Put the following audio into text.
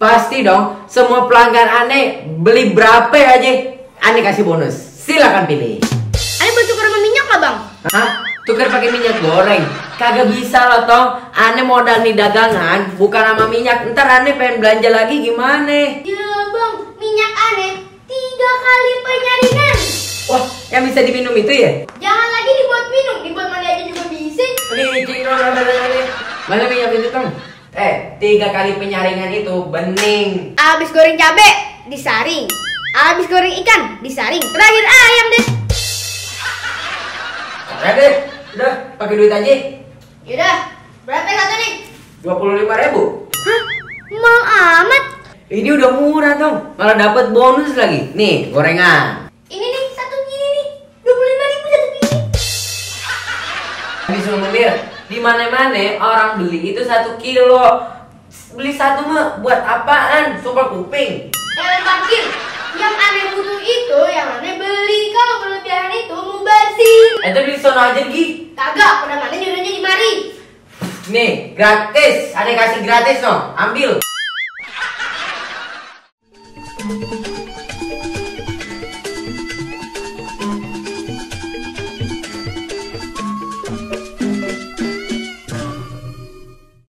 Pasti dong, semua pelanggan aneh beli berapa aja, aneh kasih bonus. Silakan pilih. Aneh boleh tukar sama minyak nggak bang? Hah? Tukar pakai minyak goreng? Kagak bisa loh toh. Aneh modal nih dagangan, bukan sama minyak. Ntar aneh pengen belanja lagi gimana? Ya bang, minyak aneh 3 kali penyaringan. Wah, yang bisa diminum itu ya? Jangan lagi dibuat minum, dibuat mandi aja juga bisa. Nih, cino, mana minyak itu tong? 3 kali penyaringan itu bening. Abis goreng cabe, disaring. Abis goreng ikan, disaring. Terakhir ayam deh. Ya deh, udah pakai duit aja. Yaudah, berapa satu nih? 25.000. Hah? Mau amat? Ini udah murah dong, malah dapat bonus lagi. Nih, gorengan. Ini nih, satu gini nih. 25.000 satu gini. Habis ngomongin, di mana-mana orang beli itu 1 kilo. Beli satu mah buat apaan? Sumpah kuping. Parkir. Yang aneh butuh itu, yang aneh beli. Kalau kelebihan itu mubazir. Itu beli sono aja Gi. Kagak, udah mana nyuruhnya di mari. Nih, gratis. Ada kasih gratis no. Ambil.